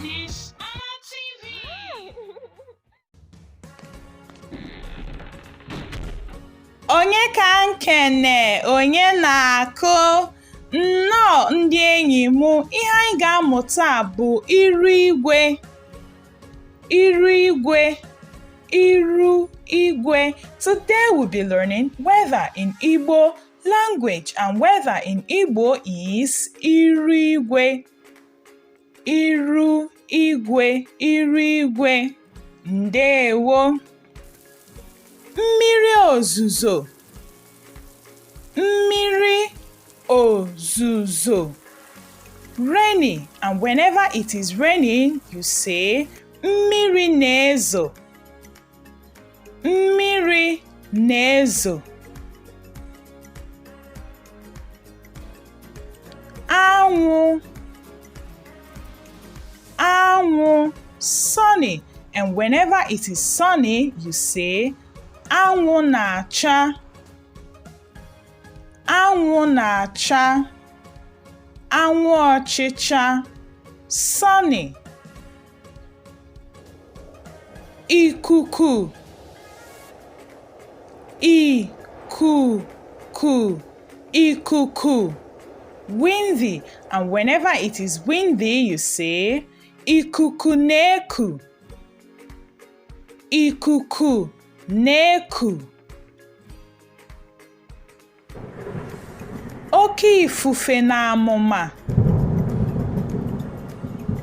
Miss Anna TV. Onye ka nkene onye na-akụ? Nnọọ ndị enyi m, ihe anyị ga-amụta bụ iru igwe. Iru igwe, iru igwe. Today we'll be learning weather in Igbo language, and weather in Igbo is iru igwe. Iru igwe, iru igwe. Ndeewo. Mmiri ozuzo, mmiri ozuzo. Rainy, and whenever it is raining, you say mmiri na-ezo. Mmiri na-ezo. Anwụ, anwụ, sunny, and whenever it is sunny, you say anwụ na-acha. Anwụ na-acha. Anwụ ọchịcha, sunny. Ikuku, ikuku, ikuku, windy, and whenever it is windy, you say ikuku na-eku. Ikuku na-eku. Oke ifufe na amụma.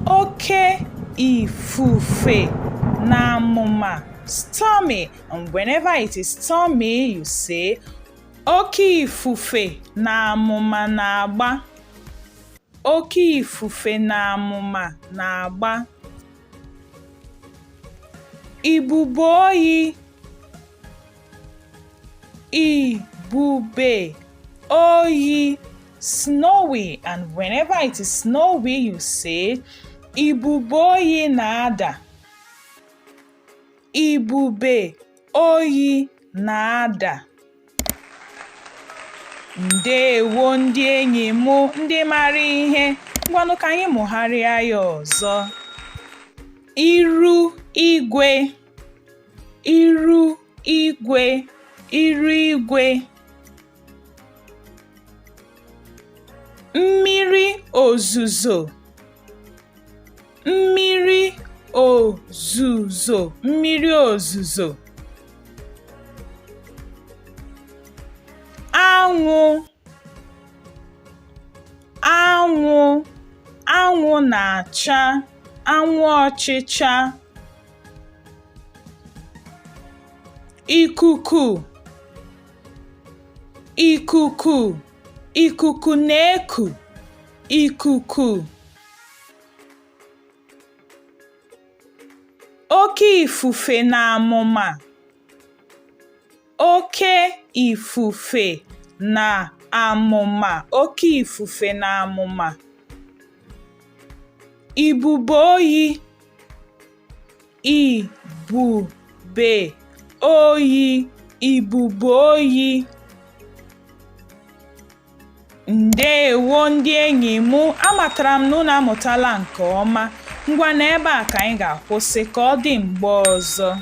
Oke ifufe na amụma. Stormy, and whenever it is stormy, you say oke ifufe na amụma na-agba. Oke ifufe na amụma na-agba. Ibube oyi, ibube oyi, snowy, and whenever it is snowy, you say ibube oyi na-ada. Ibube oyi na-ada. Ndeewo ndị enyi m ndị mara ihe. Ngwanụ ka anyị mụgharịa ya ọzọ. Iru igwe, iru igwe, iru igwe. Mmiri ozuzo, mmiri ozuzo, mmiri ozuzo. Anwụ, anwụ, anwụ na-acha, anwụ ọchịcha. Ikuku, ikuku, ikuku na-eku, ikuku. Oke ifufe na amụma. Oke ifufe na amụma, oke ifufe na amụma. Ibube oyi, ibube oyi, ibube oyi. Ndeewo ndị enyi m, amatara m na unu amụtala nke ọma. Ngwa na ebe a ka anyị ga-akwụsị ka ọ dị mgbe ọzọ.